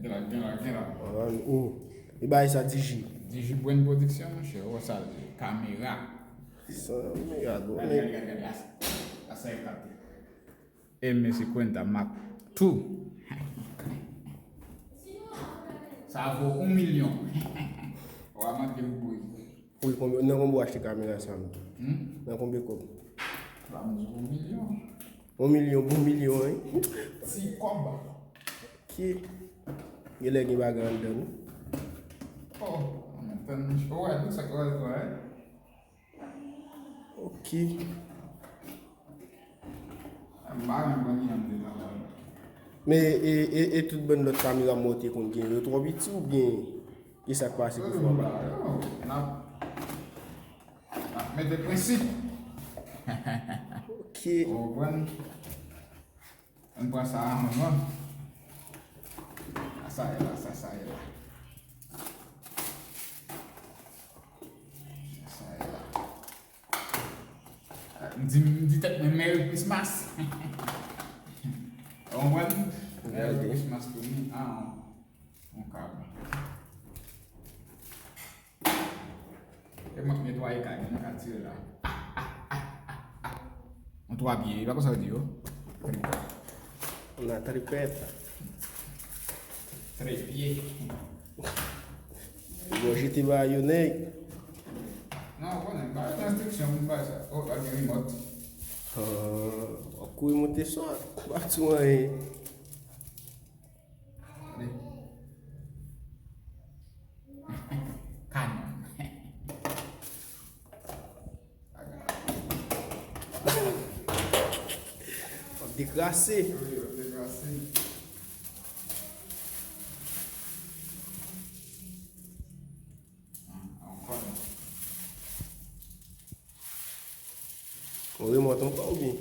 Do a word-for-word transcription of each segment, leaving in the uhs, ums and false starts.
Gen la, gen la, gen la. Oh, e bagay sa Digi. Digi Brand Production, monchè, wè sa, kamera. Sa mega Gade, donnen. Gade, gade, gade. Asa e kate. E men se Quenta Mac two. Sa vo yon milyon. Ou a manke pou poze. Wi, konbyen, nan konbyen w achte kamera sa menm? Hmm? Nan konbyen kòb? Ba m di yon milyon. Yon milyon, bon milyon, wi. Ti kòb. Ki? Genlè gen bagay anndan, non? Oh, an tann. Oh, wè, tout sa k wè, wè. Ok. M pa renmen konn yon de nan la. Men e, e, e tout bann lòt kamera mwen te konn gen yo twò piti oubyen e sa k pase pou fè w pa? N ap, n ap mete prensip. Ok. Ou konprann? Ann pran sa a manman. Sa sa ye la, sa sa ye la. Sa sa ye la. M di, m di tèt mwen Merry Christmas. Ou konprann? Merry Christmas to me. Ah, yon kab. E mwen k netwaye kay mwen, mwen ka tire la. Yon twa pye, e pa konsa yo di yo? Una tripeta. Trepye. Bon, jete ba yo nèg. Non, ou konnen, m pa gen enstriksyon pou m bay sa. Oh, pa gen rimòt. Ah, w ap kouri monte sòt. W ap tou anyen. Kanon. W ap dekrase. Wi, w ap dekrase. Ah, ankò non. Ou remòt ankò oubyen?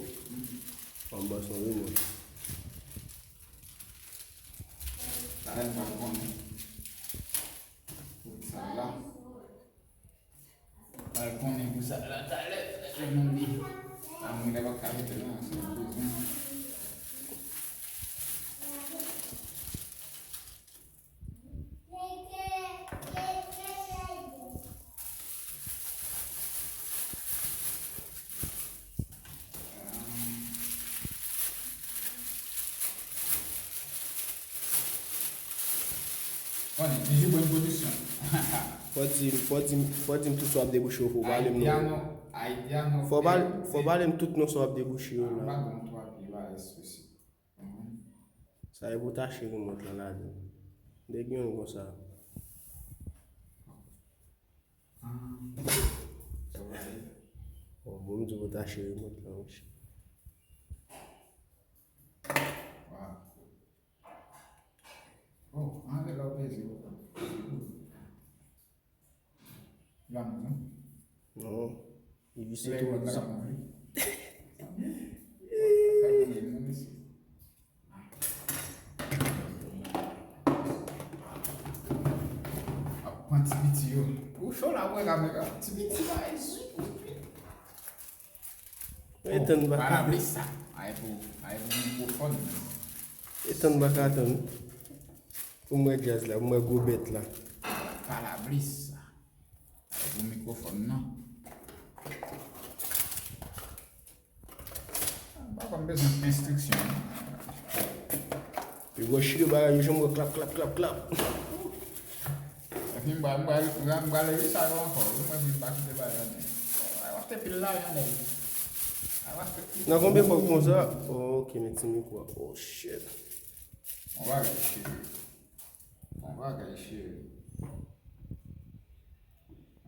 Ou ap bòs yon remòt. Talè m pral konnen. Pou sa la. Pral konnen pou sa la talè. Lè nou li. Sa mwen lè pa ka mete nan se bezwen. Konnen, Digi Brand Production. Fò di m, fò di m, fò di m tout sa w ap debouche yo, fò w pale m non. Haitiano, Haitiano. Fò w pale, fò w pale m tout non sa w ap debouche yo M la. pa gen yon twa pye bagay espesyal. Sa e pou w tache remòt lan ladan. Nèg yon konsa. Ah, sa va ye. Bon, bon, m di w pou w tache remòt lan, wi. Wow. Oh, anlè la w peze. La non. Non. Li vise Lè tou yon vise. Sa mouri. Ap pran ti piti yo. Ou cho la, wè kamera. Ti piti la, e zi. Etann baka. Parablis sa. Ay pou, ay pou mikwofòn. Etann baka tann. Pou m wè djaz la, pou m wè gwo bèt la. Parablis sa. Ay pou mikwofòn nan. M pa konn bezwen enstriksyon. Yo gwo chire bagay yo janm wè klap klap klap klap. Epi m pral, m pral, m pral, m pral leve sa yo ankò. Wi, mwen di m pa kite bagay la men. Ay, w achte pil lajan nèg. Ay, w achte pil. Nan konbyen kòb konsa? Oh, ok, men ti mikwo. Oh shit. On bagay cheri. On bagay cheri.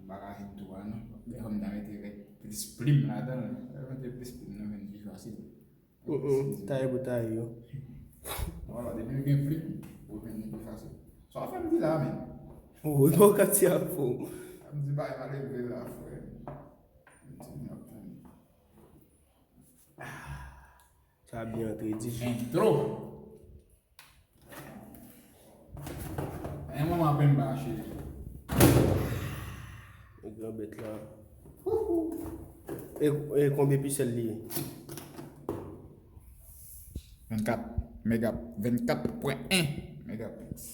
M pa ka jwenn tou a non. Lè fò m ta mete plis plim ladan l. Lè mete plis plim nan vin pi fasil. Mm, mm, taye pou taye yo. Vwala, depi nou gen plim, ou jwenn li pi fasil. Sa w fè m di la menm? Ou e pa w ka ti afo. M di bay maleve la frè. M di m ap tann. Sa byen antre di. Entro. E manman ap enba cheri. E gran bèt la. E, e konbyen piksèl li ye? Vennkat mega, vennkat pwen en megapix.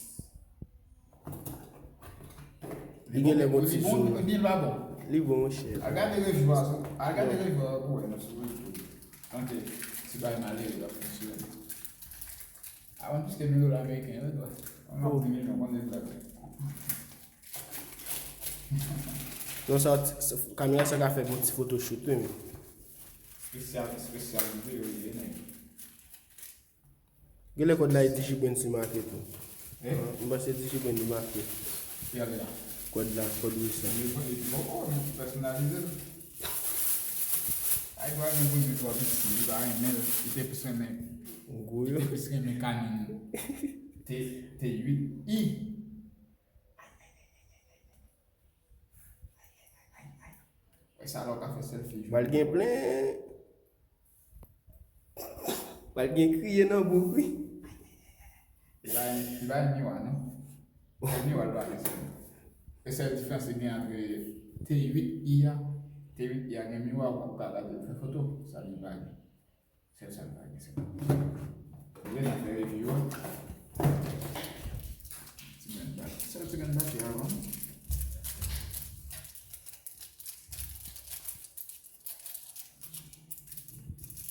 Li gen lè gon ti zoom. Li bon, li pa bon. Li bon, monchè. Al gade review a, al gade review a pou wè nan sou YouTube. Tande, ti bagay malere ap fonksyone. A vann plis ke mil dola ameriken, wi, dwa. An ap di milyon, konn de dola. Non, sa, kamera sa ka fè bon ti photoshoot, wi, men. Spesyal, spesyal videyo, li ye, nèg. Gen lè kòd la e Digibrand ki make tou. M panse Digibrand li make. Ki ale la? Kòd la, kòd wi sa. Li bon, li bon, oh, li pèsonalize l. Ay, gwa gen pwodui twò piti, li pa renmen l, li te plis renmen, Gwo li yo. te plis renmen Canon T, T uit i. Wè sa lè w ka fè selfie. Pral gen plen. Pral gen kriye nan bouk, wi. Li pa, li pa miwa, non. Miwa, li pa gen sèl. E sèl diferans ki gen ant T uit i a, T uit i a gen miwa, ou ka gade l fè foto, sa li pa gen. Sèl sa li pa gen, sèl. Ou vle nan fè review a. Ti grenn bat. Sèl ti grenn bat avan.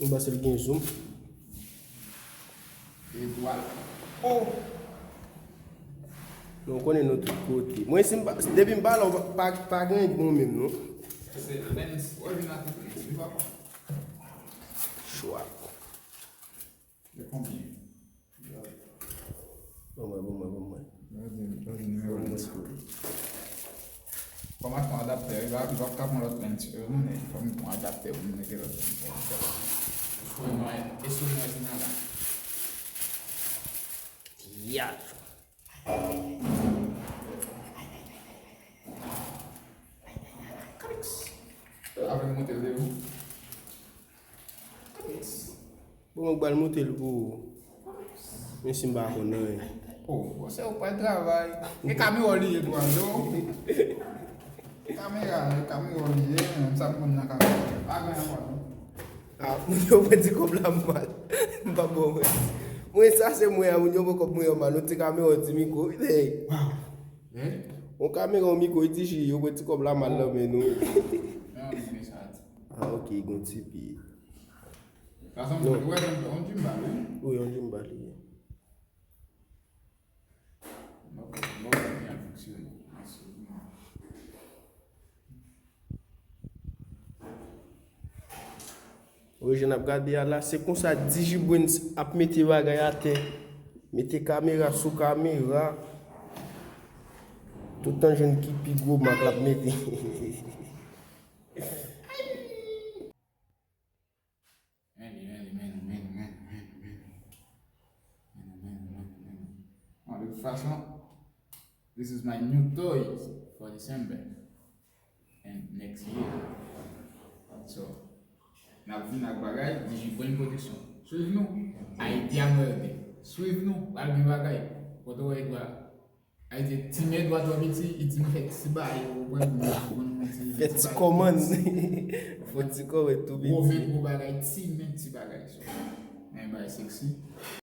M panse l gen zoom. Etwal. Oh! Nou konnen nou tout kote. Mwen si m pa, depi m pa la, pa, pa gen bon menm non. Se lens. Wè vin ak lens. Li pa bon. Chwa. E konbyen? Bon mwen, bon mwen, bon mwen. Gade, gade nimewo lens. Fò m achte yon adaptè, li pa, li pa ka pran lòt lens. Yo, mwen, fò m pran adaptè pou m mete lòt lens. Fò mwen, e sou mwen, se nan la. Ya. Avè m monte l devan. Bon, mwen pral monte l pou ou. Men si m pa konn anyen. Oh, bon, se ou pral travay. E kamera w li ye, dwa, non? Kamera, kamera w li ye, menm sa m konn nan kamera. Pa gen ankò, non? Ah, moun yo pran ti kòb la mal. M pa bon mwen. Mwen sa se mwen a, moun yo pran kòb mwen yo mal. Yon ti kamera, yon ti mikwo. Hey. Wow. Hein? Yon kamera, yon mikwo, yon ti ji, yo pran ti kòb la mal nan men nou. Non, men sa di. Ah, ok, gon ti pi. Sa sanble, wè, yon, yon gimbal, wi. Wi, yon gimbal li ye. Mwen, mwen, mwen byen fonksyone. Wi, jan n ap gade a la, se konsa Digibrand ap mete bagay atè. Mete kamera sou kamera. Tout tan jwenn ki pi gwo mak l ap mete. Mène, mène, mène, mène, mène, mène, mène. Mène, mène, mène, mène. Bon, de toute façon, this is my new toy for December and next year. So, n ap vin ak bagay, Digibrand Production. Swiv nou, Haitian World. Swiv nou, pral gen bagay. Kote w wè dwa. Ay di, ti men dwa twò piti, li di m fè ti bagay, ou konprann, ou konprann, ou konprann, ti, Fè ti kòmann. Fè ti kòmann tou piti. Gwo men gwo bagay, ti men ti bagay. So, men bagay sexy.